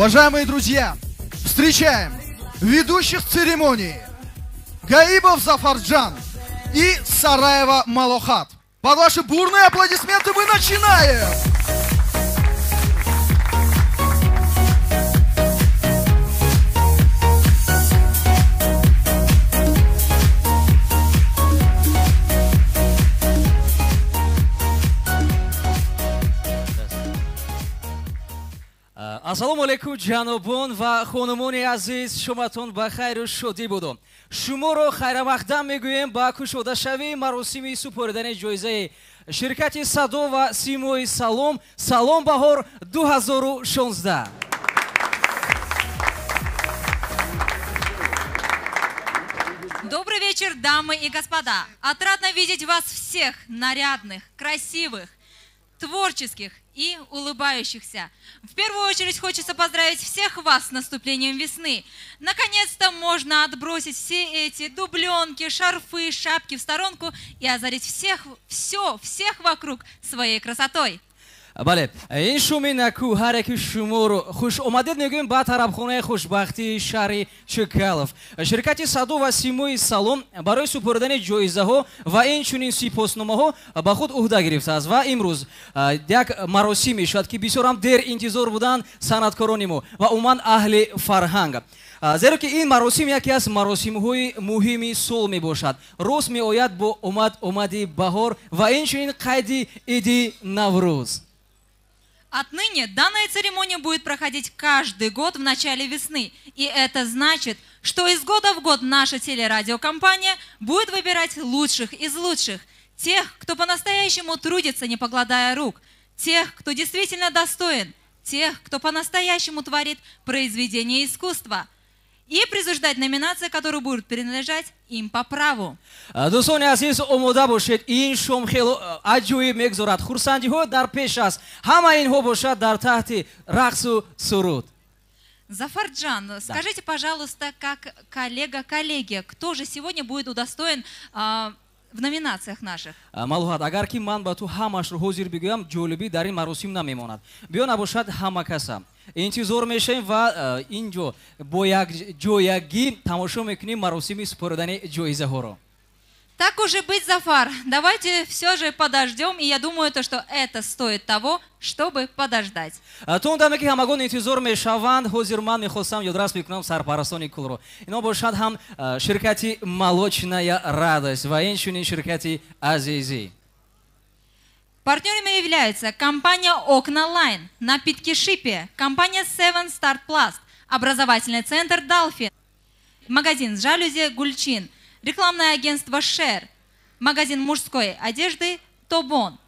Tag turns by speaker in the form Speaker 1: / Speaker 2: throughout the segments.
Speaker 1: Уважаемые друзья, встречаем ведущих церемонии Гаибов Зафарджан и Сараева Малохат. Под ваши бурные аплодисменты мы начинаем!
Speaker 2: Ассалому алайкум, ҷанобон ва хонумони азиз, шуматон ба хайру шодӣ будо. Шуморо хайрамақдам мегӯем ба кушодашавии маросими супоридани ҷоизаи ширкати Садо ва Симои Салом, Салом Баҳор 2016.
Speaker 3: Добрый вечер, дамы и господа. Отрадно видеть вас всех нарядных, красивых, творческих и улыбающихся. В первую очередь хочется поздравить всех вас с наступлением весны. Наконец-то можно отбросить все эти дубленки, шарфы, шапки в сторонку и озарить всех, всех вокруг своей красотой.
Speaker 2: Бале, ин шуми наку ҳар яки шуморо хуш омадед мегӯем ба тарабхонаи хушбахтии шаҳри Чкалов. Ширкати Садо ва Симои Салом барои супоридани ҷоизаҳо ва инчунин сипосномаҳо ба худ уҳда гирифтааст ва имрӯз як маросим мешавад, ки бисёр ҳам дер интизор буданд санъаткорони мо ва умуман аҳли фарҳанг. Зеро ки ин маросим яке аз маросимҳои муҳими сол мебошад. Рост меояд бо омади баҳор ва инчунин қайди иди Наврӯз.
Speaker 3: Отныне данная церемония будет проходить каждый год в начале весны. И это значит, что из года в год наша телерадиокомпания будет выбирать лучших из лучших. Тех, кто по-настоящему трудится, не покладая рук. Тех, кто действительно достоин. Тех, кто по-настоящему творит произведение искусства. И присуждать номинации, которые будут принадлежать им по праву.
Speaker 2: Дӯстони азиз, омода бошед, ин шом хело аҷоиб мегузорад. Хурсандиҳо дар пеш аст. Ҳама инҳо бошад дар таҳти рақсу суруд.
Speaker 3: Зафарджан, скажите, пожалуйста, как коллега коллеги, кто же сегодня будет удостоен в номинациях наших?
Speaker 2: Малоҳат, агар ки ман ба ту ҳамашро ҳозир бигӯям, ҷолибӣ дар ин маросим намемонад. Биё набошад ҳама каса интизор мешавем ва ин ҷо бо як ҷоягӣ тамошо мекунем маросими супоридани ҷоизаҳоро.
Speaker 3: Так уже быть, Зафар, давайте все же подождем, и я думаю, то, что это стоит того, чтобы подождать.
Speaker 2: То он даме ки ҳамагон интизор мешаванд, ҳозир ман мехостам ёдрас мекунам сарпарастони кулро. Ино бошад ҳам ширкати Молочная радость ва инчунин ширкати Азизӣ.
Speaker 3: Партнерами являются компания Окна Лайн, напитки Шипи, компания Seven Start Plast, образовательный центр Далфин, магазин жалюзи Гульчин, рекламное агентство Шер, магазин мужской одежды Тобон,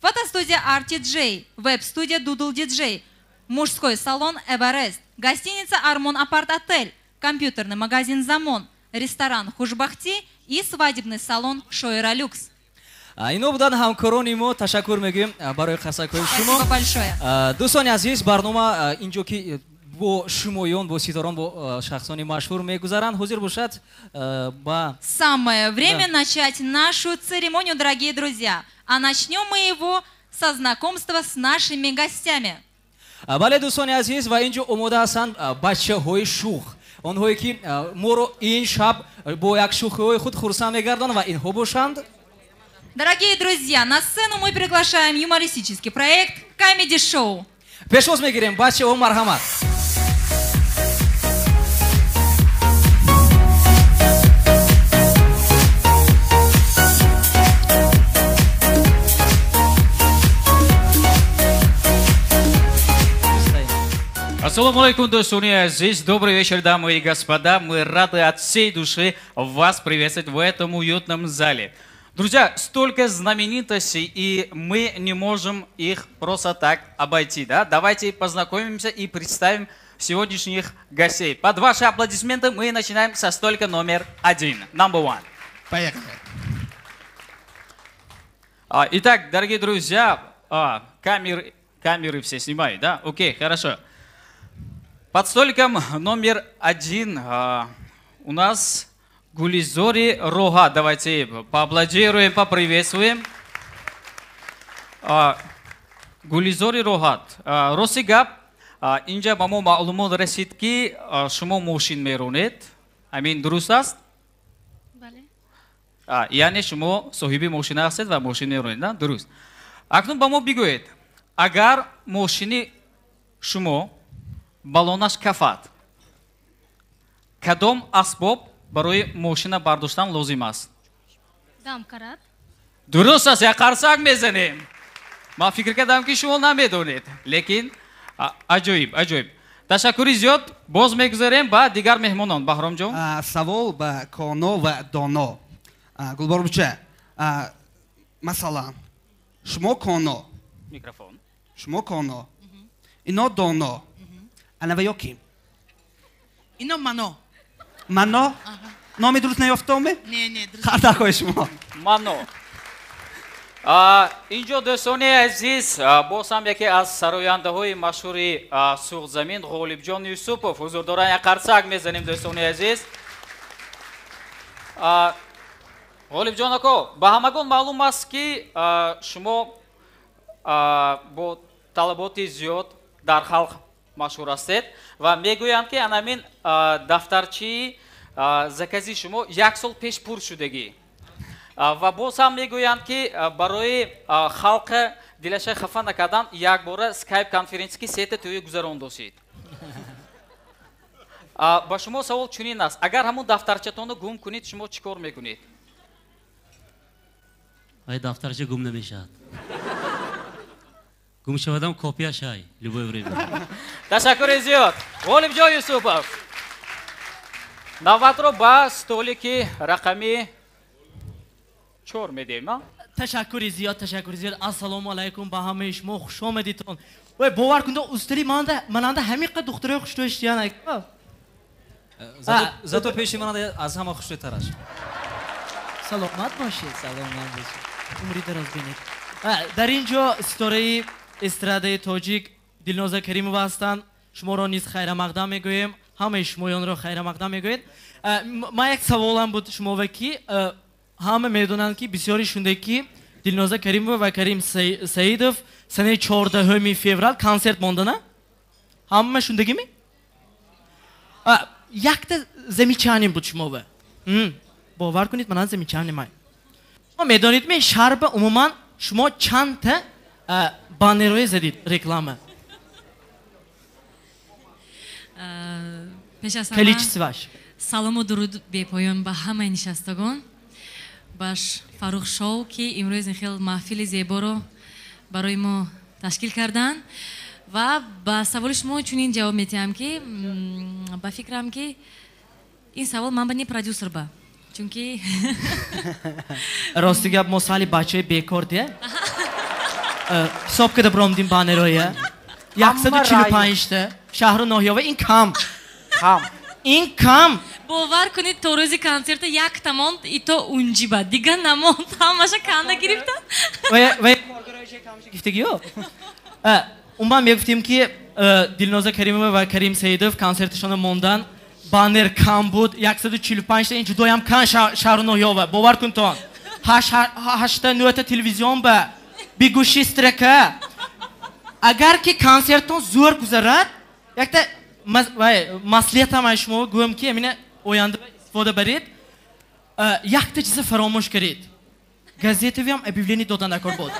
Speaker 3: фотостудия RTJ, веб-студия Doodle DJ, мужской салон Эверест, гостиница Армон Апарт Отель, компьютерный магазин Замон, ресторан Хушбахти и свадебный салон Шойра Люкс.
Speaker 2: Ино буданд ҳамкорони мо, ташаккур мегӯем барои қасакҳои шумо.
Speaker 3: Спасибо большое.
Speaker 2: Дӯстони азиз, барнома инҷо ки бо шумоён, бо ситорон, бо шахсони машҳур мегузаранд, ҳозир бошад ба...
Speaker 3: Самое время начать нашу церемонию, дорогие друзья. А начнем мы его со знакомства с нашими гостями.
Speaker 2: Бале, дӯстони азиз, ва инҷо омода ҳастанд бачаҳои шух. Онҳое ки моро ин шаб бо як шӯхиҳои худ хурсанд мегардонанд ва инҳо бошанд.
Speaker 3: Дорогие друзья, на сцену мы приглашаем юмористический проект Comedy Show.
Speaker 2: Пешвоз мегирем, бачаҳо, марҳамат.
Speaker 4: Ассаламу алейкум, дӯстони азиз. Добрый вечер, дамы и господа. Мы рады от всей души вас приветствовать в этом уютном зале. Друзья, столько знаменитостей, и мы не можем их просто так обойти, да? Давайте познакомимся и представим сегодняшних гостей. Под ваши аплодисменты мы начинаем со столика номер 1. Number one.
Speaker 1: Поехали.
Speaker 4: Итак, дорогие друзья, камеры все снимают, да? Окей, хорошо. Под столиком номер 1 у нас Гулизори Рога. Давайте поаплодируем, поприветствуем. Гулизори Рогат. Рости гап, Инҷа ба мо маълумот расид, ки шумо мошин меронед. Ҳамин дуруст аст?
Speaker 5: Бале.
Speaker 4: Яъне шумо соҳиби мошина ҳастед ва мошин меронед, на? Дуруст. Акнун ба мо бигӯед, агар мошини шумо балонаш кафад, кадом асбоб барои мошина бардоштан лозим аст?
Speaker 5: Домкрат.
Speaker 4: Дуруст аст, як қарсак мезанем. Ман фикр кардам, ки шумо намедонед, лекин аҷоиб, аҷоиб. Ташаккури зиёд. Боз мегузарем ба дигар меҳмонон. Баҳромҷон.
Speaker 6: Савол ба Коно ва Доно. Гулборбуча, масалан, шумо Коно.
Speaker 4: Микрофон.
Speaker 6: Шумо Коно. Ино Доно. Ана ва ё ким?
Speaker 7: Ино Мано.
Speaker 6: Мано? Номи дуруст наёфтоме?
Speaker 7: Не, не, дуруст.
Speaker 6: Хардакои шумо.
Speaker 4: Мано. Инҷо, дӯстони азиз, боз ҳам яке аз сарояндаҳои машҳури Суғдзамин Ғолибҷон Юсупов ҳузур доранд. Як қарсак мезанем, дӯстони азиз. Ғолибҷон ако, ба ҳамагон маълум аст, ки шумо бо талаботи зиёд дар халқ машҳур ҳастед ва мегӯянд, ки анамин дафтарчии закази шумо як сол пеш пур шудагӣ. Ва боз ҳам мегӯянд, ки барои халқ дилаша хафа накардан якбора скайп конференсия ки сета тӯи гузарондосид. Ба шумо савол чунин аст: агар ҳамун дафтарчатонро гум кунед, шумо чӣ кор мекунед?
Speaker 8: Ай, дафтарча гум намешавад. Гум шавадам, копияш ҳай, любое время.
Speaker 4: Ташаккури зиёд, Ғолибҷон Юсупов. Навбатро ба столики рақами 4 медиҳем.
Speaker 9: Ташаккури зиёд, ташаккури зиёд. Ассалому алайкум ба ҳамаи шумо, хуш омадитон. Вай, бовар кунед, устари мананда ҳамин қадр духтарои хушрӯй шудиян.
Speaker 2: Зато пеши мананда аз ҳама хушрӯйтараш.
Speaker 9: Саломат бошед.
Speaker 2: Саломат бошед.
Speaker 9: Умри дароз бинед. Дар ин ҷо ситораи эстрадаи тоҷик Дилноза Каримова ҳастанд. Шуморо низ хайрамақдам мегӯем. Ҳамаи шумоёнро хайрамақдам мегӯед. Ман як саволам буд шумова, ки ҳама медонанд, ки бисёри шунда, ки Дилноза Каримова ва Карим Саидов санаи 14 феврал консерт мондана. Ҳама шундагими? Якта замечание буд шумова. Бовар кунед, манан замечание май. Шумо медонед, ме шарба умуман шумо чандта баннерое задид реклама?
Speaker 3: Пеш аз ҳама
Speaker 9: Количествоаш.
Speaker 3: Салому дуруд бепоён ба ҳамаи нишастагон, ба Фаррух Шоу, ки имрӯз ин хел маҳфили зеборо барои мо ташкил карданд. Ва ба саволи шумо чунин ҷавоб медиҳам, ки ба фикрам, ки ин савол ман ба не продюсер ба, чунки
Speaker 9: Рости гап, мо сали бачаи бекор дия ҳисоб карда биромдим, баннероя 145-та шаҳру ноҳиява, ин кам.
Speaker 10: Кам.
Speaker 9: Ин кам.
Speaker 3: Бовар кунед, то рӯзи консерта якта монд, и то унҷиба, дигар намонд, ҳамаша канда гирифтанд.
Speaker 9: Ва гифтагиё. Умуман мегуфтем, ки Дилноза Каримова ва Карим Саидов консерташонро мондан, баннер кам буд, 145-та, ин ҷудоям кам шаҳру ноҳиява, бовар кунтон. Ҳашта нӯҳта телевизион ба бигӯши строка. Агар ки консерттон зӯр гузарад, якта маслиҳатам аз шумо гӯям, ки амина оянда истифода баред. Якта чиза фаромӯш кардед: газетавиам объявление додан накор буд.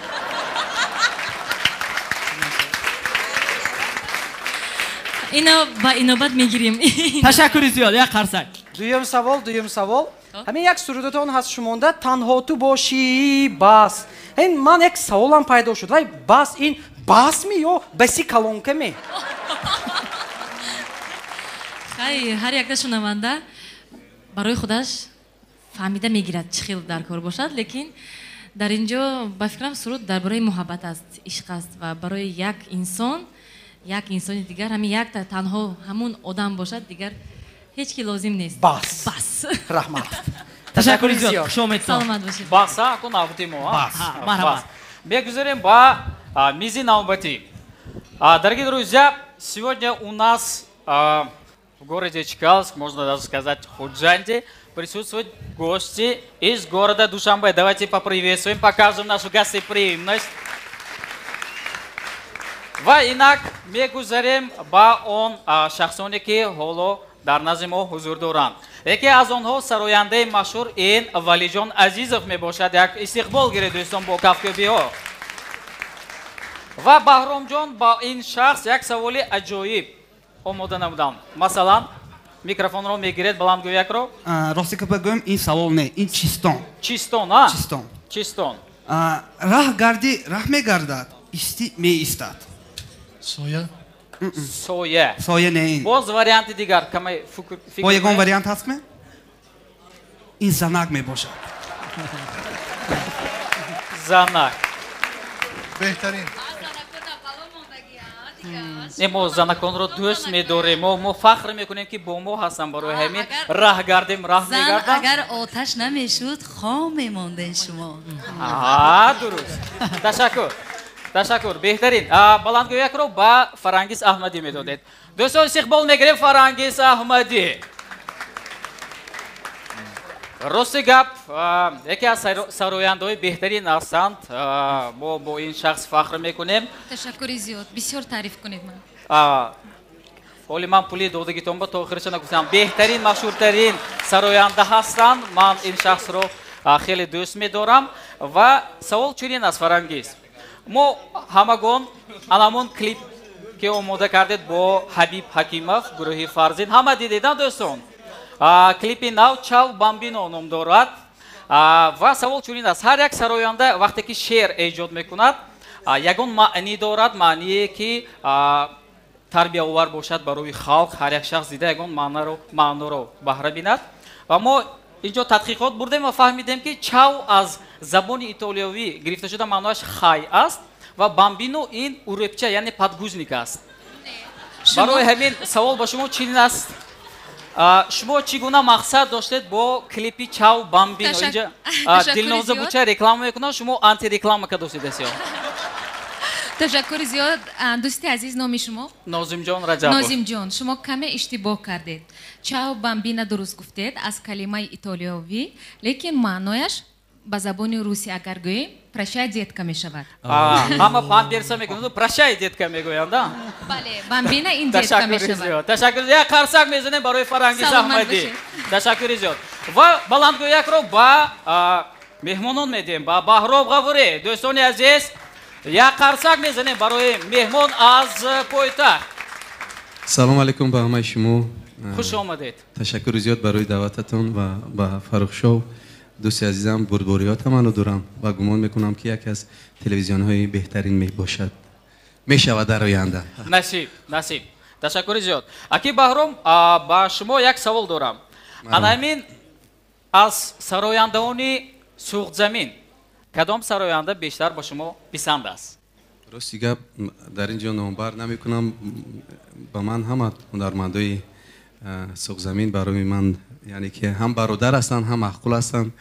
Speaker 3: Ино ба инобат мегирем.
Speaker 9: Ташаккури зиёд, як қарсак.
Speaker 10: Дуюм савол, дуюм савол. Ҳамин як сурудатон ҳаст шумонда, «Танҳо ту бошӣ бас». Ин ман як саволам пайдо шуд. Вай бас, ин басми ё баси калонкаме?
Speaker 3: Хай, ҳар якта шунаванда барои худаш фаҳмида мегирад, чӣ хел дар кор бошад, лекин дар ин ҷо ба фикрам, суруд дар бораи муҳаббат аст, ишқ аст ва барои як инсон як инсони дигар, ҳамин якта танҳо ҳамун одам бошад, дигар ҳеҷ ки лозим нест.
Speaker 10: Бас.
Speaker 3: Бас.
Speaker 10: Раҳмат.
Speaker 9: Ташаккури зиёд, хуш омадед.
Speaker 3: Саломат бошед.
Speaker 4: Бас, а ку навбати мо.
Speaker 9: Бас. Марҳамат.
Speaker 4: Мегузарем ба мизи навбатӣ. Дорогие друзья, сегодня у нас в городе Чкаловск, можно даже сказать Худжанде, присутствуют гости из города Душанбе. Давайте поприветствуем, покажем нашу гостеприимность. Ва инак мегузарем ба он шахсоне ки ҳоло дар назди мо ҳузур доранд. Яке аз онҳо сарояндаи машҳур ин Валиҷон Азизов мебошад. Як истиқбол гиред, дӯстон, бо кафкӯбиҳо. Ва Баҳромҷон ба ин шахс як саволи аҷоиб омода намуданд. Масалан, микрофонро мегиред, баландгӯякро.
Speaker 6: Рости ки бигӯем, ин савол не, ин чистон.
Speaker 4: Чистон, а?
Speaker 6: Чистон.
Speaker 4: Чистон.
Speaker 6: Раҳ гарди раҳ мегардад, исти меистад.
Speaker 11: Соя?
Speaker 4: Соя.
Speaker 6: Соя не ин.
Speaker 4: Боз варианти дигар, камай фикр.
Speaker 6: Бо ягон вариант ҳаст ме? Ин занак мебошад.
Speaker 4: Занак.
Speaker 1: Беҳтарин.
Speaker 4: Не, мо занаконро дӯст медорем, мо фахр мекунем ки бо мо ҳастанд. Барои ҳамин раҳ гардем, раҳ мегардам.
Speaker 12: Агар оташ намешуд, хом мемонден шумо.
Speaker 4: Дуруст. Ташаккур. Ташаккур. Беҳтарин. Баландгӯякро ба Фарангиз Аҳмадӣ медодед. Дӯстон, истиқбол мегирем Фарангиз Аҳмадӣ. Рости гап, яке аз сарояндаҳои беҳтарин ҳастанд. Мо бо ин шахс фахр мекунем.
Speaker 3: Ташаккури зиёд. Бисёр таъриф кунед ман.
Speaker 4: Ҳоли ман пули додагитон ба то охириша нагуфтам. Беҳтарин, машҳуртарин сароянда ҳастанд. Ман ин шахсро хеле дӯст медорам. Ва савол чунин аст, Фарангиз. Мо ҳамагон анамон клип ки омода кардед бо Ҳабиб Ҳакимов, гурӯҳи Фарзин, ҳама дидедан, дӯстон? Клипи нав Чав Бамбино ном дорад. Ва савол чунин аст: ҳар як сароянда вақте ки шеър эҷод мекунад, ягон маънӣ дорад, маъние ки тарбияовар бошад барои халқ, ҳар як шахс дида ягон маъноро баҳра бинад. Ва мо инҷо тадқиқот бурдем ва фаҳмидем ки чав аз забони итолиёвӣ гирифта шуда, маънояш хай аст ва бамбино ин урепча, яъне подгузник аст. Барои ҳамин савол ба шумо чунин аст: шумо чӣ гуна мақсад доштед бо клипи Чав Бамбино? Инҷа Дилноза буча реклама мекунад, шумо антиреклама кардостед эсё.
Speaker 13: Ташаккури зиёд, дӯсти азиз. Номи шумо?
Speaker 4: Нозимҷон Раҷабов.
Speaker 13: Нозимҷон, шумо каме иштибоҳ кардед. Чао Бамбина дуруст гуфтед, аз калимаи итолиёвӣ, лекин маънояш ба забони русӣ агар гӯем, прощай, детка мешавад.
Speaker 4: Ҳама памперса мекунанд, прощай, детка мегӯянд, а?
Speaker 13: Бале, бамбина ин детка мешавад.
Speaker 4: Ташаккур. Як қарсак мезанем барои Фарангиз Аҳмадӣ. Ташаккури зиёд. Ва баландгӯякро ба меҳмонон медиҳем, ба Баҳром Ғафурӣ. Дӯстони азиз, як қарсак мезанем барои меҳмон аз пойтахт.
Speaker 14: Салом алейкум ба ҳамаи шумо.
Speaker 4: Хуш омадед.
Speaker 14: Ташаккури зиёд барои даъвататон ва ба Фаррухшоу. Дӯсти азизам, бурдбориҳо таманно дорам ва гумон мекунам ки яке аз телевизионҳои беҳтарин мебошад, мешавад дар оянда.
Speaker 4: Насиб, насиб. Ташаккури зиёд. Аки Баҳром, ба шумо як савол дорам. Ана ҳамин аз сарояндаони Суғдзамин кадом сароянда бештар ба шумо писанд аст?
Speaker 14: Рости гап, дар ин ҷо номбар намекунам. Ба ман ҳама ҳунармандои Суғдзамин барои ман, яъне ки ҳам бародар ҳастанд, ҳам маъқул ҳастанд.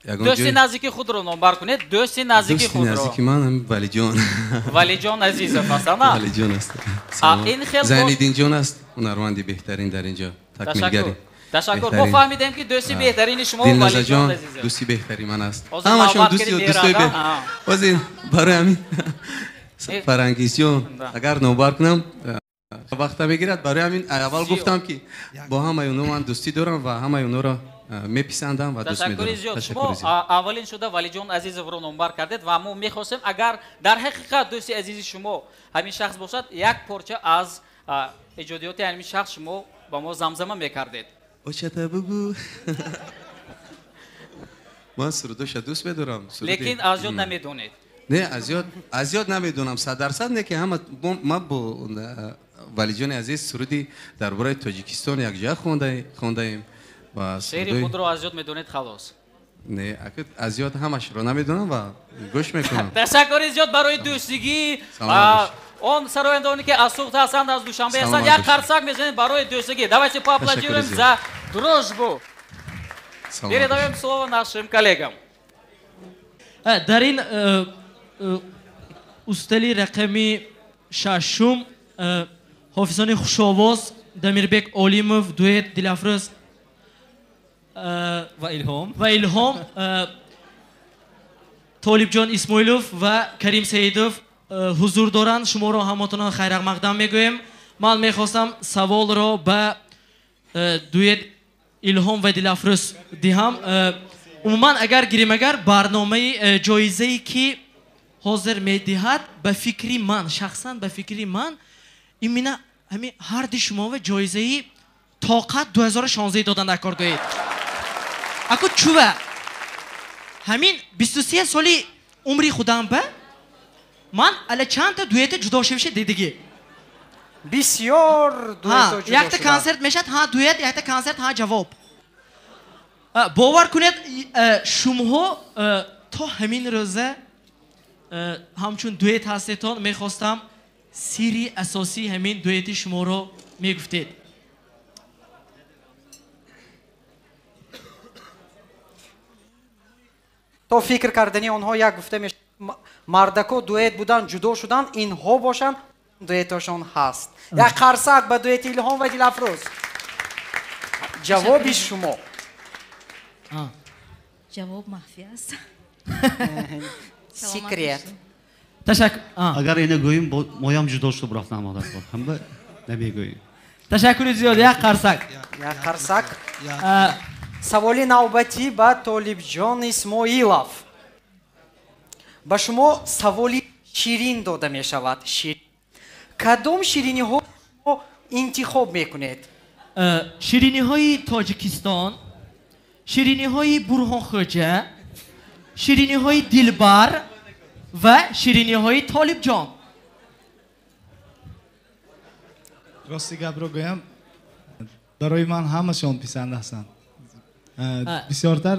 Speaker 4: Дӯсти наздики худро номбар кунед. Дӯсти наздики худро.
Speaker 14: Дӯсти наздики ман Валиҷон.
Speaker 4: Валиҷон Азизов аст, на?
Speaker 14: Валиҷон аст. Зайниддинҷон аст, ҳунарманди беҳтарин дар ин ҷо, такмилгари.
Speaker 4: Ташаккур. Мо фаҳмидем ки дӯсти беҳтарини шумо Валиҷон Азизов.
Speaker 14: Дӯсти беҳтари ман аст. Ҳамашон дӯстои беҳ. Боз барои ҳамин Фарангизҷон агар номбар кунам вақта мегирад. Барои ҳамин аввал гуфтам ки бо ҳамаи онҳо ман дӯстӣ дорам ва ҳамаи онҳоро меписандам ва дӯст медорам.
Speaker 4: Ташаккури зиёд. Шумо аввалин шуда Валиҷон Азизовро номбар кардед ва мо мехостем агар дар ҳақиқат дӯсти азизи шумо ҳамин шахс бошад, як порча аз эҷодиёти ҳамин шахс шумо ба мо замзама мекардед.
Speaker 14: Очата бугу. Ман сурудоша дӯст медорам.
Speaker 4: Лекин аз ёд намедонед.
Speaker 14: Не, аз ёд намедонам 100%, не ки ҳама ман бо Валиҷони азиз суруди дар бораи Тоҷикистон якҷоя хондаем.
Speaker 4: Шеъри худро аз ёд медонед, халос?
Speaker 14: Не, аз ёд ҳамашро намедонам ва гӯш мекунам.
Speaker 4: Ташаккури зиёд барои дӯстигӣ. Он сарояндагоне ки аз Суғд ҳастанд, аз Душанбе ҳастанд, як қарсак мезанем барои дӯстигӣ. Давайте поаплодируем за дружбу. Передаем слово нашим коллегам.
Speaker 9: Дар ин устали рақами шашум ҳофизони хушовоз Дамирбек Олимов, дуэт Дилафрӯз
Speaker 2: ва Илҳом.
Speaker 9: Ва Илҳом. Толибҷон Исмоилов ва Карим Саидов ҳузур доранд. Шуморо ҳаматонро хайрмақдам мегӯем. Ман мехостам саволро ба дуэт Илҳом ва Дилафрӯз диҳам. Умуман агар гирем, агар барномаи ҷоизае ки ҳозир медиҳад, ба фикри ман, шахсан ба фикри ман, именно ҳамин ҳарди шумо ва ҷоизаи тоқат 2016 додан дар кор гӯед. Аку чува? Ҳамин 23 соли умри худам ба ман ала чандта дуэта ҷудо шавиша дидагӣ.
Speaker 10: Бисёр дуэто ҷудо.
Speaker 9: Якта консерт мешад, ҳа дуэт, якта консерт, ҳа ҷавоб. Бовар кунед, шумоҳо то ҳамин рӯза ҳамчун дуэт ҳастетон. Мехостам сирри асосии ҳамин дуэти шуморо мегуфтед.
Speaker 10: То фикр кардани онҳо як гуфта мешавад: мардако дуэт будан, ҷудо шудан, инҳо бошанд, дуэтошон ҳаст. Як қарсак ба дуэти Илҳом ва Дилафрӯз. Ҷавоби шумо.
Speaker 12: Ҷавоб махфӣ аст.
Speaker 10: Секрет.
Speaker 9: Ташаккур.
Speaker 8: Агар ина гӯем, моям ҷудо шуд рафтам одатбор. Ҳама намегӯем.
Speaker 9: Ташаккури зиёд. Як қарсак.
Speaker 10: Як қарсак. Саволи навбатӣ ба Толибҷон Исмоилов. Ба шумо саволи ширин дода мешавад. Кадом шириниҳо интихоб мекунед?
Speaker 9: Шириниҳои Тоҷикистон, шириниҳои Бурҳонхӯҷа, шириниҳои Дилбар ва шириниҳои Толибҷон.
Speaker 11: Рости гапро гӯям, барои ман ҳамашон писанд ҳастанд. Бисёртар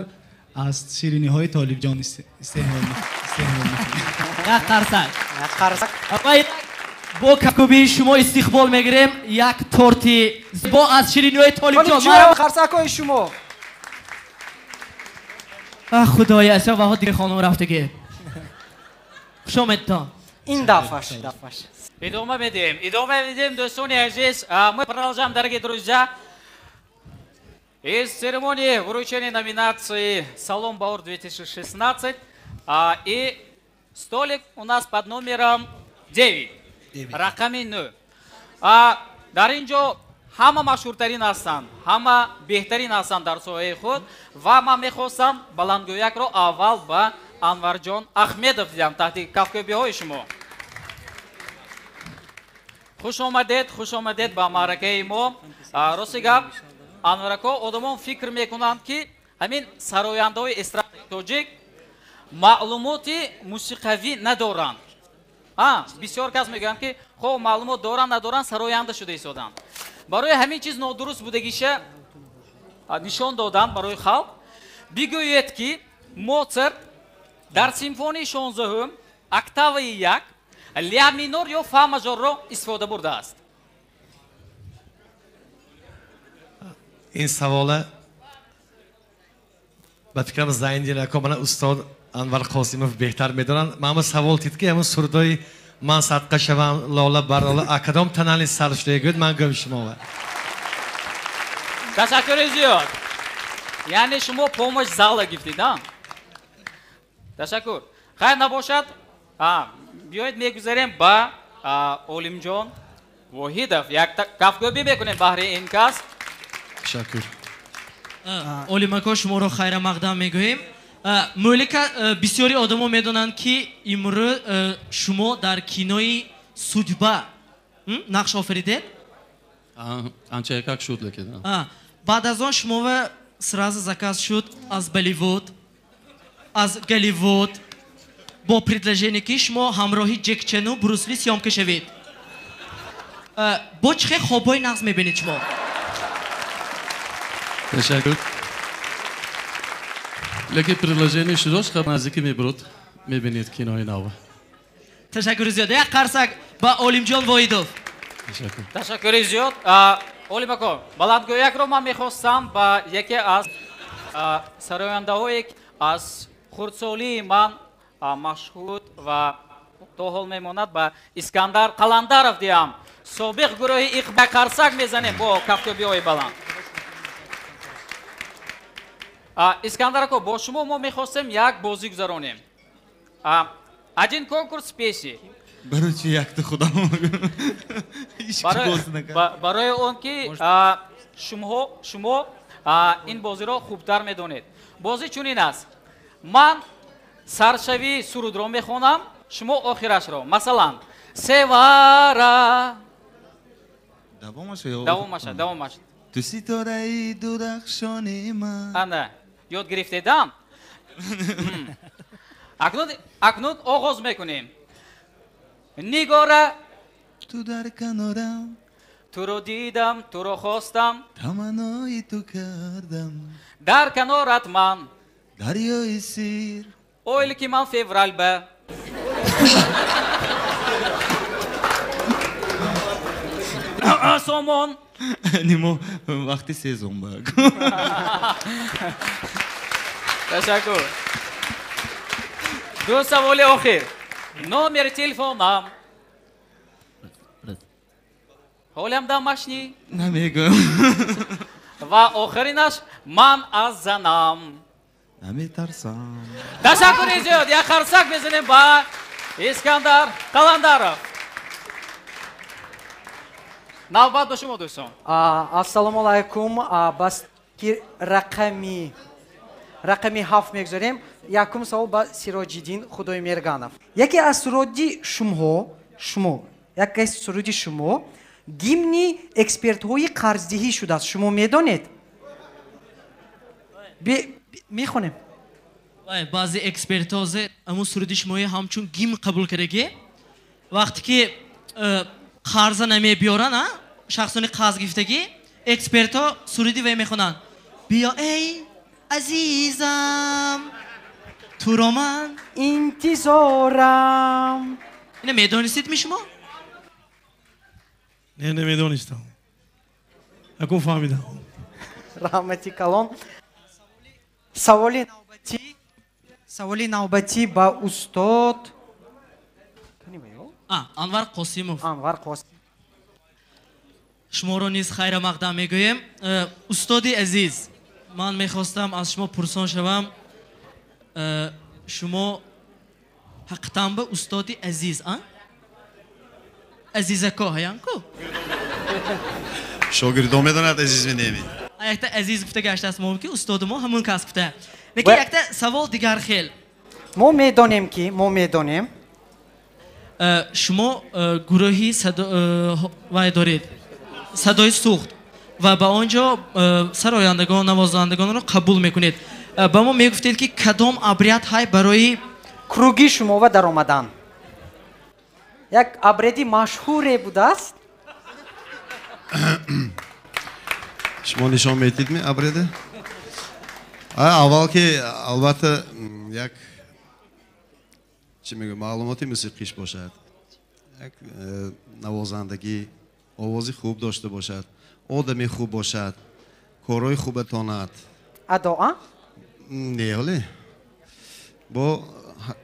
Speaker 11: аз шириниҳои Толибҷон истеъмол мекунем.
Speaker 9: Як қарсак.
Speaker 10: Як қарсак.
Speaker 9: Бо кафкӯбии шумо истиқбол мегирем як торти зебо аз шириниҳои Толибҷон.
Speaker 10: Қарсакҳои шумо.
Speaker 9: Худоя, асо ваҳо дигар хонум рафтагӣ. Хуш омадтон.
Speaker 10: Ин дафъаш.
Speaker 4: Идома медиҳем, идома медиҳем, дӯстони азиз. Мы продолжаем, дорогие друзья. Из церемонии вручения номинации «Салом Баор 2016». И столик у нас под номером 9. Рақами 9. Дар ин ҷо ҳама машҳуртарин ҳастанд, ҳама беҳтарин ҳастанд дар соҳаи худ, ва ман мехостам баландгӯякро аввал ба Анварҷон Ахмедов диҳам таҳти кафкӯбиҳои шумо. Хуш омадед, хуш омадед ба маъракаи мо. Рости гап, Анварако, одамон фикр мекунанд, ки ҳамин сарояндаҳои эстрадаи тоҷик маълумоти мусиқавӣ надоранд. Бисёр кас мегӯянд, ки хоб маълумот доранд, надоранд, сароянда шуда истоданд. Барои ҳамин чиз нодуруст будагиша нишон доданд барои халқ. Бигӯед, ки Моцарт дар симфонияи 16 октаваи 1 ля минор ё фа мажорро истифода бурдааст.
Speaker 15: Ин савола ба фикрам Зайниддин ако, мана устод Анвар Қосимов беҳтар медонанд. Ман ҳама савол тид, ки ҳамун сурудҳои ман садқа шавам, лола бар лола, кадом тонали сар шуда гӯед, ман гӯям шумо.
Speaker 4: Ташаккури зиёд. Яъне шумо помощь зала гирифтед, а? Ташаккур. Хайр набошад, биёед мегузарем ба Олимҷон Воҳидов. Як кафкӯбӣ мекунем баҳри ин кас.
Speaker 15: Ташаккур.
Speaker 9: Олимако, шуморо хайрамақдам мегӯем. Мӯлика, бисёри одамо медонанд, ки имрӯз шумо дар кинои Судьба нақш офаридед.
Speaker 16: Анча якак шуд, лекин.
Speaker 9: Баъд аз он шумова сразу заказ шуд аз Болливуд, аз Голливуд, бо предложение, ки шумо ҳамроҳи Ҷек Чену Брус Ли съёмка шавед. Бо чӣ хел хобҳои нағз мебинед шумо?
Speaker 16: Ташаккур. Лекин предложение шудост, хаб наздики мебурд, мебинед кинои нав.
Speaker 9: Ташаккури зиёд. Як қарсак ба Олимҷон Воҳидов.
Speaker 16: Ташаккур.
Speaker 4: Ташаккури зиёд. Олим ако, баландгӯякро ман мехостам ба яке аз сарояндаҳое, аз хурдсолии ман машҳур ва то ҳол мемонад, ба Искандар Қаландаров диҳам. Собиқ гурӯҳи Иқбол. Қарсак мезанем бо кафкӯбиҳои баланд. Искандар ако, бо шумо мо мехостем як бозӣ гузаронем. Один конкурс песни.
Speaker 17: Барои чи якта худам?
Speaker 4: Барои он ки шумо ин бозиро хубтар медонед. Бозӣ чунин аст. Ман саршавии сурудро мехонам, шумо охирашро. Масалан, севара.
Speaker 17: Давомаш ё?
Speaker 4: Давомаша, давомаш.
Speaker 17: Ту ситораи дурахшони ман.
Speaker 4: Ана, ёд гирифтедам? Акнун оғоз мекунем. Нигора,
Speaker 17: ту дар канорам,
Speaker 4: туро дидам, туро хостам,
Speaker 17: таманнои ту кардам,
Speaker 4: дар канорат ман
Speaker 17: дарёи сир,
Speaker 4: ойл ки ман феврал ба. Сомон.
Speaker 17: Нимо вақти сезон ба.
Speaker 4: Ташаккур. Ду саволи охир. Номер телефонам. Ҳолям дамашни?
Speaker 17: Намегӯям.
Speaker 4: Ва охиринаш ман аз занам.
Speaker 17: Наметарсам.
Speaker 4: Ташаккури зиёд. Як қарсак мезанем ба Искандар Қаландаров. Навбат ба шумо, дӯстон.
Speaker 10: Ассалому алайкум. Бас ки рақами 7 мегузорем. Якум савол ба Сироҷиддин Худоймерганов. Яке аз суруди шумо, яке аз суруди шумо гимни экспертҳои қарздиҳӣ шудааст. Шумо медонед? Мехонем.
Speaker 9: Баъзе экспертҳо ҳамун суруди шумои ҳамчун гимн қабул кардаги. Вақте ки қарза намебиёранд, шахсони қарз гирифтагӣ, экспертҳо суруди вай мехонанд. Биё эй азизам, туро ман
Speaker 10: интизорам.
Speaker 9: Ина медонистед ми шумо?
Speaker 18: Не, намедонистам. Акун фаҳмидам.
Speaker 10: Раҳмати калон. Саволи навбатӣ ба устод
Speaker 9: Анвар Қосимов.
Speaker 10: Анвар Қосимов.
Speaker 9: Шуморо низ хайра мақдам мегӯем. Устоди азиз, ман мехостам аз шумо пурсон шавам. Шумо ҳақиқатан ба устоди азиз, а? Азизако ҳаянку?
Speaker 1: Шогирдо медонад азиз менеми.
Speaker 9: Якта азиз гуфта гаштааст мо ки устоди мо ҳамун кас гуфта. Лекин якта савол дигар хел.
Speaker 10: Мо медонем ки, мо медонем.
Speaker 9: Шумо гурӯҳи вай доред, садои сухт, ва ба он ҷо сарояндагон, навозандагонро қабул мекунед. Ба мо мегуфтед ки кадом обряд ҳай барои
Speaker 10: круги шумо ва даромадан? Як обряди машҳуре будааст.
Speaker 1: Шумо нишон медиҳед ми обряде? Аввал ки албатта як чӣ мегӯям, маълумоти мусиқиш бошад, як навозандагӣ, овози хуб дошта бошад, одами хуб бошад, корҳои хуба тонад.
Speaker 10: Адо, а?
Speaker 1: Не, ҳоле. Бо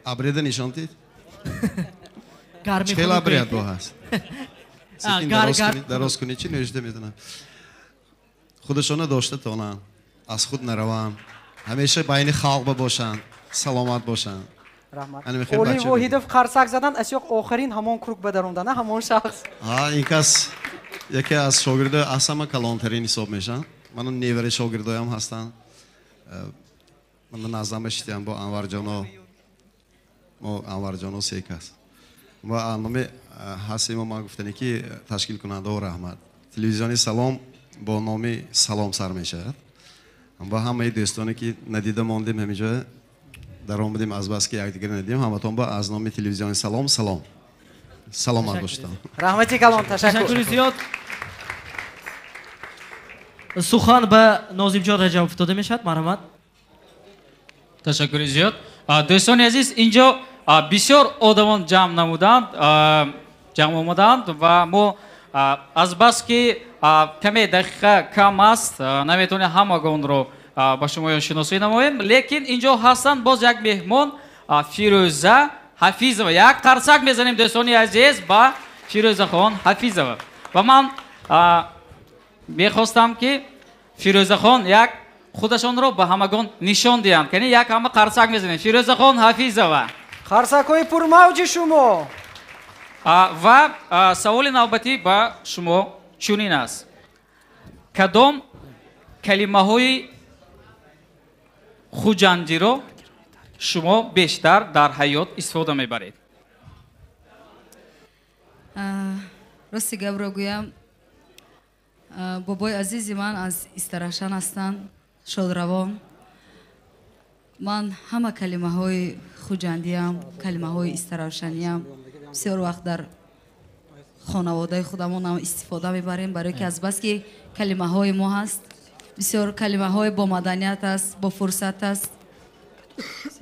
Speaker 1: обряда нишон дид? Хеле обряд бо ҳаст. Дароз кунӣ чӣ нӯшида метавонам. Худашона дошта тонанд, аз худ нараванд, ҳамеша байни халқ бошанд, саломат бошанд.
Speaker 10: Раҳмат. Оли Воҳидов қарсак задан, асёқ охирин ҳамон круг ба даромдан, ҳамон шахс.
Speaker 1: Ин кас яке аз шогирдои аз ҳама калонтарин ҳисоб мешаванд. Мана невари шогирдоям ҳастанд. Мана наздам шитям бо Анварҷоно. Мо Анварҷоно се кас. Ва номи ҳастимо ман гуфтане ки ташкилкунандао раҳмат. Телевизиони Салом бо номи Салом сар мешавад. Ва ҳамаи дӯстоне ки надида мондем ҳаминҷо даромадем аз бас ки якдигар надидем, ҳаматон ба аз номи телевизиони Салом салом. Саломат бошед.
Speaker 10: Раҳмати калон, ташаккур.
Speaker 9: Ташаккури зиёд. Сухан ба Нозимҷон Раҷабов дода мешавад, марҳамат.
Speaker 4: Ташаккури зиёд. Дӯстони азиз, инҷо бисёр одамон ҷамъ намуданд, ҷамъ омаданд ва мо аз бас ки каме дақиқа кам аст, наметавонем ҳамагонро ба шумоён шиносоӣ намоем, лекин инҷо ҳастанд боз як меҳмон, Фирӯза Ҳафизова. Як қарсак мезанем, дӯстони азиз, ба Фирӯзахон Ҳафизова. Ва ман мехостам ки Фирӯзахон як худашонро ба ҳамагон нишон диҳанд. Кани як ҳама қарсак мезанем. Фирӯзахон Ҳафизова.
Speaker 10: Қарсакҳои пурмавҷи шумо.
Speaker 4: Ва саволи навбатӣ ба шумо чунин аст: кадом калимаҳои хуҷандиро шумо бештар дар ҳаёт истифода мебаред?
Speaker 12: Рости гапро гӯям, бобои азизи ман аз Истарашан ҳастанд, шодравон. Ман ҳама калимаҳои хуҷандиам, калимаҳои истаравшаниам бисёр вақт дар хонаводаи худамонам истифода мебарем, барое ки азбаски калимаҳои мо ҳаст, бисёр калимаҳои бомаданият аст, бофурсат аст,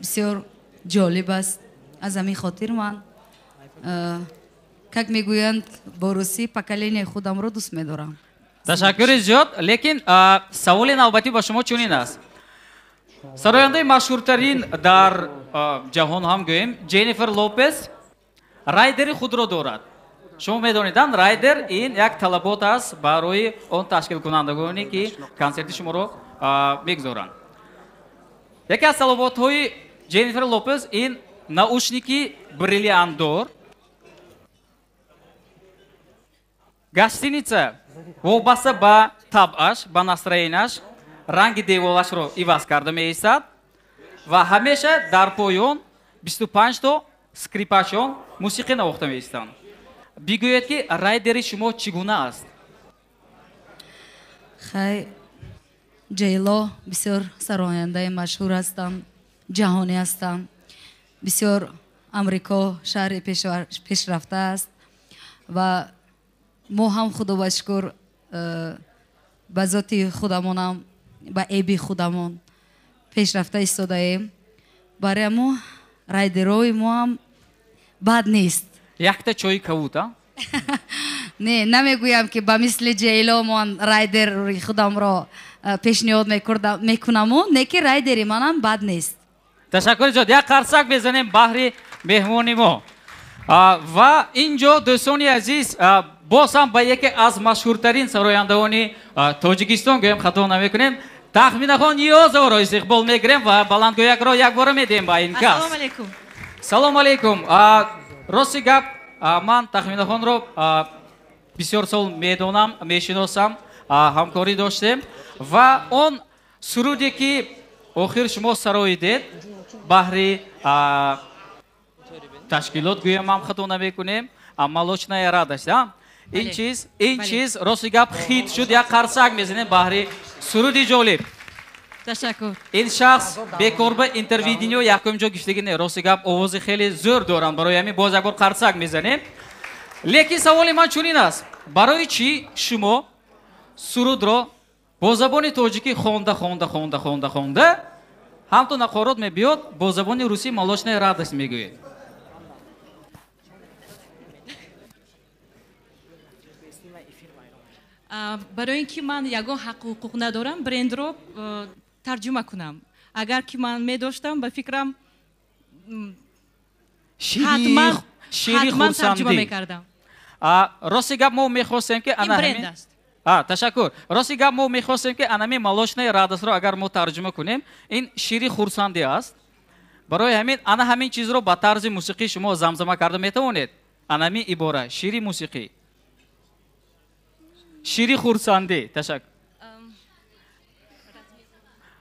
Speaker 12: бисёр ҷолиб аст. Аз ҳамин хотир ман, как мегӯянд бо русӣ, поколение худамро дӯст медорам.
Speaker 4: Ташаккури зиёд, лекин саволи навбатӣ ба шумо чунин аст. Сарояндаи машҳуртарин дар ҷаҳон ҳам гӯем, Ҷеннифер Лопес райдери худро дорад. Шумо медонед, райдер ин як талабот аст барои он ташкилкунандагоне, ки консерти шуморо мегузоранд. Яке аз талаботҳои Ҷеннифер Лопес ин наушники бриллиантдор, гостиница вобаста ба табъаш, ба настроенияш ранги деволашро иваз карда меистад ва ҳамеша дар поён 25 то скрипачон мусиқӣ навохта меистанд. Бигӯед, ки райдери шумо чӣ гуна аст?
Speaker 12: Хай, Ҷейло бисёр сарояндаи машҳур ҳастанд, ҷаҳонӣ ҳастанд. Бисёр Амрико шаҳри пешрафта аст ва мо ҳам, худо ба шукр, ба зоти худамонам, ба эби худамон пешрафта истодаем. Барои мо райдерои мо ҳам бад нест.
Speaker 4: Якта чойи кавут, а?
Speaker 12: Не, намегӯям, ки ба мисли Ҷейло ман райдери худамро пешниҳод мекунаму, не ки райдери манам бад нест.
Speaker 4: Ташаккури зиёд. Як қарсак мезанем баҳри меҳмони мо. Ва ин ҷо, дӯстони азиз, боз ҳам ба яке аз машҳуртарин сарояндагони Тоҷикистон гӯем, хато намекунем, Тахминахон Ниёзоваро истиқбол мегирем ва баландгӯякро якбора медиҳем ба ин кас.
Speaker 7: Ассалому алайкум.
Speaker 4: Салому алайкум. Рости гап, ман Тахминахонро бисёр сол медонам, мешиносам, ҳамкорӣ доштем ва он суруде, ки охир шумо сароидед баҳри ташкилот, гӯям ҳам хато намекунем, «Молочная радость», ин чиз, рости гап, хит шуд. Як қарсак мезанем баҳри суруди ҷолиб.
Speaker 7: Ташаккур.
Speaker 4: Ин шахс бекор ба интервидениё якум ҷо гирифтагӣ не, рости гап, овози хеле зӯр доранд. Барои ҳамин боз як бор қарсак мезанем. Лекин саволи ман чунин аст: барои чӣ шумо сурудро бо забони тоҷикӣ хонда, хонда, хонда, хонда, хонда, ҳамто нақорот мебиёд, бо забони русӣ «молочная радость» мегӯед?
Speaker 19: Барои ин ки ман ягон ҳаққу ҳуқуқ надорам брендро тарҷума кунам. Агар ки ман медоштам, ба фикрам, ҳатман тарҷума мекардам.
Speaker 4: Рости гап, мо мехостем, ки
Speaker 19: ин бренд аст.
Speaker 4: Ташаккур. Рости гап, мо мехостем, ки анами «молочная радость» ро агар мо тарҷума кунем, ин шири хурсандӣ аст. Барои ҳамин ана ҳамин чизро ба тарзи мусиқӣ шумо замзама карда метавонед? Анами ибора шири мусиқӣ, шири хурсандӣ. Ташаккур.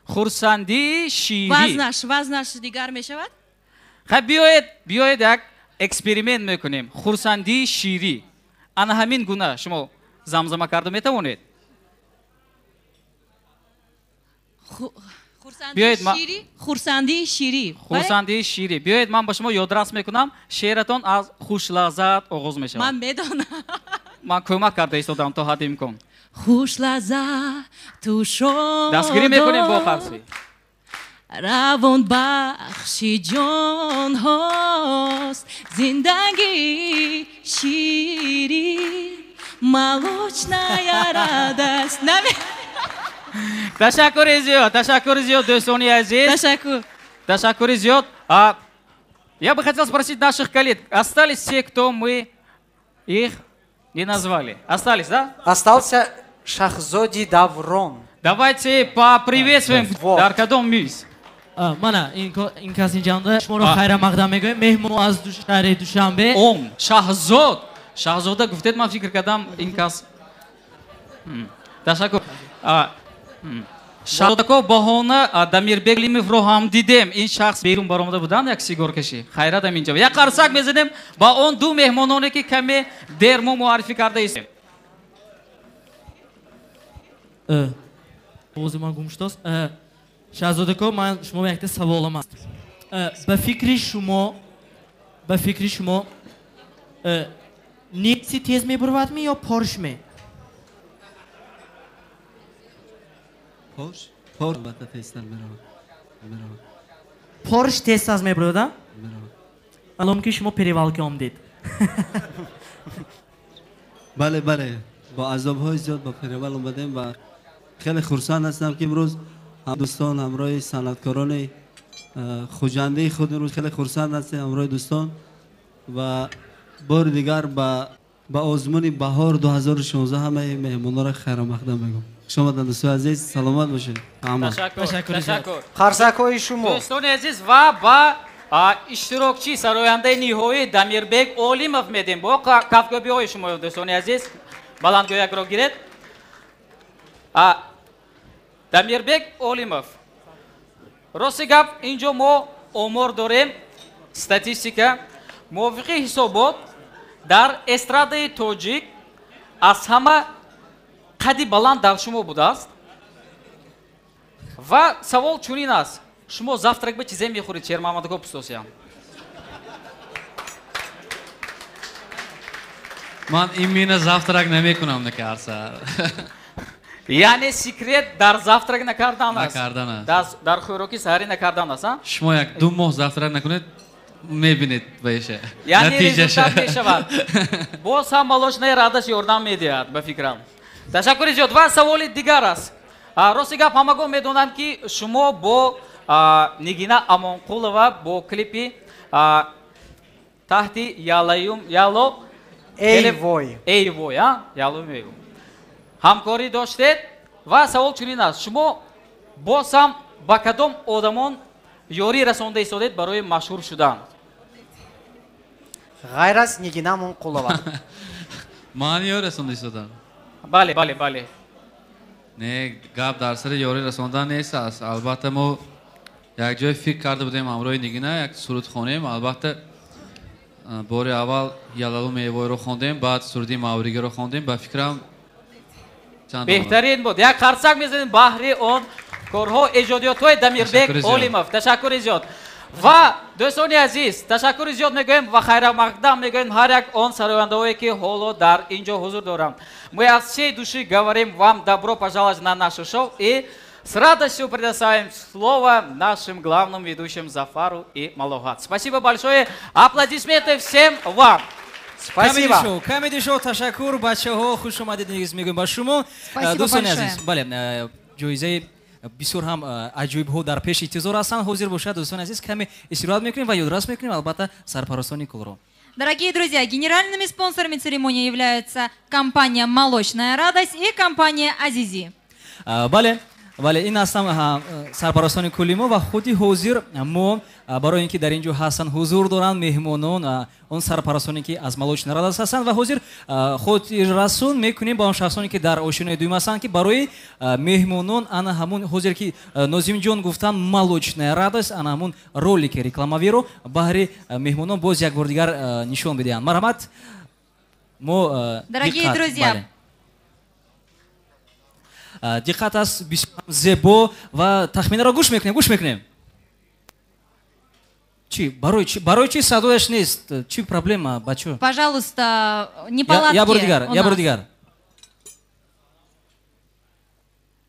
Speaker 4: Хурсандии ширӣ.
Speaker 19: Вазнаш дигар мешавад.
Speaker 4: Хай, биёед, як эксперимент мекунем. Хурсандии ширӣ, ана ҳамин гуна шумо замзама карда метавонед?
Speaker 19: Хурсандии ширӣ.
Speaker 4: Хурсандии ширӣ. Биёед, ман ба шумо ёдрас мекунам. Шеъратон аз «Хушлаззат» оғоз мешавад.
Speaker 19: Ман медонам.
Speaker 4: Ман кӯмак карда истодам то ҳадди имкон.
Speaker 19: Хушлаззату шодоб,
Speaker 4: Дастгирӣ мекунем бо қарсӣ.
Speaker 19: Равон бахши ҷонҳост зиндагии ширӣ, молочная радость.
Speaker 4: Ташаккури зиёд, ташаккури зиёд, дӯстони азиз.
Speaker 19: Ташаккур.
Speaker 4: Ташаккури зиёд. Я бы хотел спросить наших коллег, остались те, кто мы их не назвали? Остались, да?
Speaker 10: Остался Шахзоди Даврон.
Speaker 4: Давайте поприветствуем.
Speaker 10: Вот.
Speaker 4: Дар кадом миз?
Speaker 9: Мана ин кас инҷанда шуморо хайра мақдам мегӯем. Меҳмон аз шаҳри Душанбе.
Speaker 4: Он Шаҳзод. Шаҳзода гуфтед, ман фикр кардам ин кас. Ташаккур. Шаҳзодако баҳона Дамирбек Лимовро ҳам дидем. Ин шахс берун баромада буданд, як сигоркашӣ. Хайрат ам инҷо. Як қарсак мезанем ба он ду меҳмононе ки каме дер мо муаррифӣ карда истем.
Speaker 9: Овози ман гум шудааст. Шаҳзодако, ман шумо якта саволам аст. Ба фикри шумо Нипси тез мебурвадми ё Порш ме?
Speaker 14: Порш? Порш албатта тезтар меравад.
Speaker 9: Порш тезтар мебурад, а? Маълум ки шумо перевалка омдед.
Speaker 14: Бале, бале. Бо азобҳои зиёд ба перевал омадем ва хеле хурсанд ҳастам ки имрӯз ҳам дӯстон ҳамроҳи санъаткорони хуҷандии худ имрӯз хеле хурсанд ҳастем ҳамроҳи дӯстон ва бори дигар ба озмуни баҳор 2016 ҳамаи меҳмононро хайрамақдам мегӯям. Хуш омаданд дӯстони азиз, саломат бошед.
Speaker 4: Ташаккур.
Speaker 10: Қарсакҳои шумо.
Speaker 4: Дӯстони азиз, ва ба иштирокчи сарояндаи ниҳоӣ Дамирбек Олимов медем. Бо кафкӯбиҳои шумо, дӯстони азиз, баландгӯякро гиред. Дамирбек Олимов, рости гап, инҷо мо омор дорем, статистика. Мувофиқи ҳисобот дар эстрадаи тоҷик аз ҳама қади баланд дар шумо будааст. Ва савол чунин аст: шумо завтрак ба чизе мехӯред, Шермаҳмадако пустосиям?
Speaker 16: Ман именно завтрак намекунам, накарса.
Speaker 4: Яъне секрет дар завтрак накардан аст?
Speaker 16: Накардан аст.
Speaker 4: Дар хӯроки саҳарӣ накардан аст, а?
Speaker 16: Шумо як ду моҳ завтрак накунед, мебинед баиша.
Speaker 4: Яъне результат мешавад. Боз ҳам молочная радость ёрдам медиҳад, ба фикрам. Ташаккури зиёд. Ва саволи дигар аст. Рости гап, ҳамагон медонанд ки шумо бо Нигина Амонқулова бо клипи таҳти Ялаюм Яло
Speaker 10: Эй вой.
Speaker 4: Эй вой, а? Ялоюм эй вой. Ҳамкорӣ доштед. Ва савол чунин аст: шумо боз ҳам ба кадом одамон ёрӣ расонда истодед барои машҳур шудан?
Speaker 10: Ғайр аз Нигина Амонқулова.
Speaker 16: Ман ёрӣ расонда истодам?
Speaker 4: Бале, бале, бале.
Speaker 16: Не, гап дар сари ёрӣ расондан нест аст. Албатта мо як ҷое фикр карда будем ҳамроҳи Нигина як суруд хонем. Албатта бори аввал Ялалу мевойро хондем, баъд суруди Мавригиро хондем. Ба фикрам
Speaker 4: беҳтарин буд. Як қарсак мезанем баҳри он корҳо, эҷодиётҳои Дамирбек Олимов. Ташаккури зиёд. Ва дӯстони азиз, ташаккури зиёд мегӯем ва хайрамақдам мегӯем ҳар як он сарояндаҳое ки ҳоло дар ин ҷо ҳузур доранд. Мы от всей души говорим вам добро пожаловать на наше шоу и с радостью предоставим слово нашим главным ведущим Зафару и Малогат. Спасибо большое. Аплодисменты всем вам.
Speaker 10: Спасибо.
Speaker 2: Камеди шоу, ташаккур, бачаҳо, хуш омадед низ мегӯем ба шумо.
Speaker 3: Спасибо
Speaker 2: Дӯстони азиз, бале, ҷоизаи бисёр ҳам аҷоибҳо дар пеши интизор ҳастанд. Ҳозир бошад, дӯстони азиз, каме истироҳат мекунем ва ёдрас мекунем, албатта, сарпарастони кулро.
Speaker 3: Дорогие друзья, генеральными спонсорами церемонии являются компания «Молочная радость» и компания «Азизи».
Speaker 2: Бале, бале, ин ҳастам сарпарастони кулли мо ва худи ҳозир мо барои ин ки дар ин ҷо ҳастанд, ҳузур доранд меҳмонон, он сарпарастоне ки аз молочная радость ҳастанд ва ҳозир хотиррасон мекунем ба он шахсоне ки дар ошинои дуюм ҳастанд, ки барои меҳмонон ана ҳамун ҳозир ки Нозимҷон гуфтанд молочная радость, ана ҳамун ролики рекламавиро баҳри меҳмонон боз як бор дигар нишон бидиҳанд. Марҳамат, мо
Speaker 3: Дорогие друзья,
Speaker 2: диққат аст, бисёр зебо ва тахминаро гӯш мекунем, гӯш мекунем. Чи барои чи садояш нест? Чи проблема, бачо?
Speaker 3: Пожалуйста, неполадки.
Speaker 2: Я бори дигар, я бори дигар.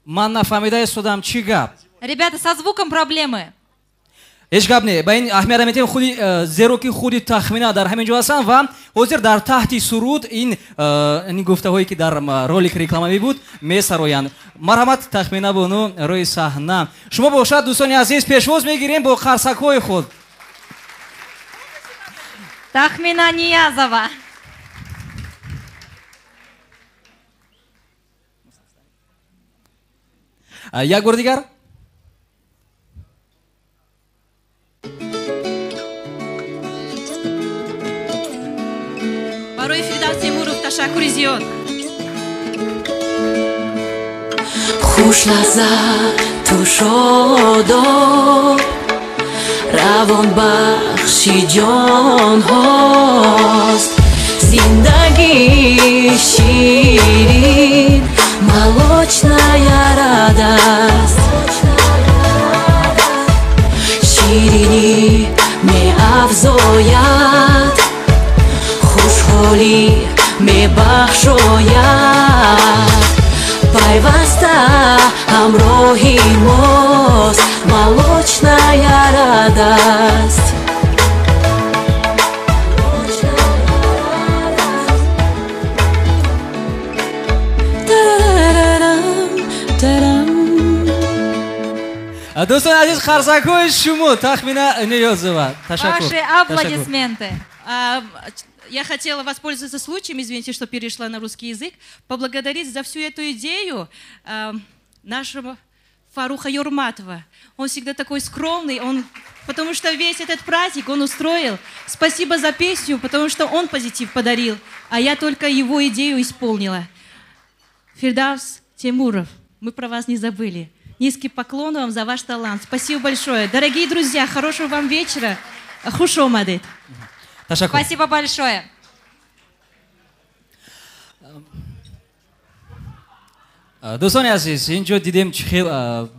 Speaker 2: Ман нафаҳмида истодам, чи гап?
Speaker 3: Ребята, со звуком проблемы.
Speaker 2: Ҳеҷ гап не, ба ин аҳамият медиҳем худи, зеро ки худи Тахмина дар ҳамин ҷо ҳастанд ва ҳозир дар таҳти суруд ин гуфтаҳое ки дар ролик рекламавӣ буд месароянд. Марҳамат, Тахмина бону, рӯи саҳна. Шумо бошад, дӯстони азиз, пешвоз мегирем бо қарсакҳои худ.
Speaker 3: Тахмина Ниязова.
Speaker 2: Як бор дигар.
Speaker 19: Барои Фирдавс Темуров ташаккури зиёд.
Speaker 20: Хуш лаззату шодоб, равонбахши ҷонҳост. Зиндагӣ ширин, молочная радость. Ширинӣ меафзояд, хушҳолӣ мебахшояд. Пайваста ҳамроҳи мост молочная радость.
Speaker 2: Дӯстони азиз, қарсакҳои шумо Тахмина Ниёзова. Ташаккур.
Speaker 3: Ваши аплодисменты.
Speaker 19: Я хотела воспользоваться случаем, извините, что перешла на русский язык, поблагодарить за всю эту идею нашего Фаруха Юрматова. Он всегда такой скромный, потому что весь этот праздник он устроил. Спасибо за песню, потому что он позитив подарил, а я только его идею исполнила. Фирдавс Темуров, мы про вас не забыли. Низкий поклон вам за ваш талант. Спасибо большое. Дорогие друзья, хорошего вам вечера. Хуш омадед.
Speaker 3: Спасибо большое.
Speaker 2: Дӯстони азиз, инҷо дидем чӣ хел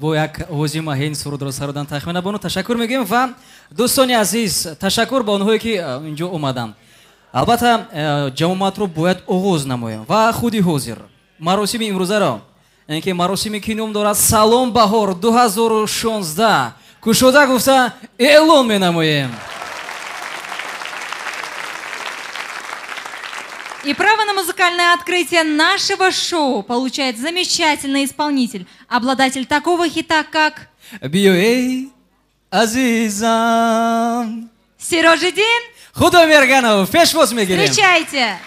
Speaker 2: бо як овози маҳин сурудро сародан Тахмина бону. Ташаккур мегӯем ва дӯстони азиз, ташаккур ба онҳое ки инҷо омаданд. Албатта ҷамоатро бояд оғоз намоем ва худи ҳозир маросими имрӯзаро, яъне ки маросиме ки ном дорад Салом баҳор 2016, кушода гуфта эълон менамоем.
Speaker 3: И право на музыкальное открытие нашего шоу получает замечательный исполнитель, обладатель такого хита, как
Speaker 2: Биё эй азизам,
Speaker 3: Сироджидин
Speaker 2: Худоймерганов. Пешвоз мегирем.
Speaker 3: Встречайте!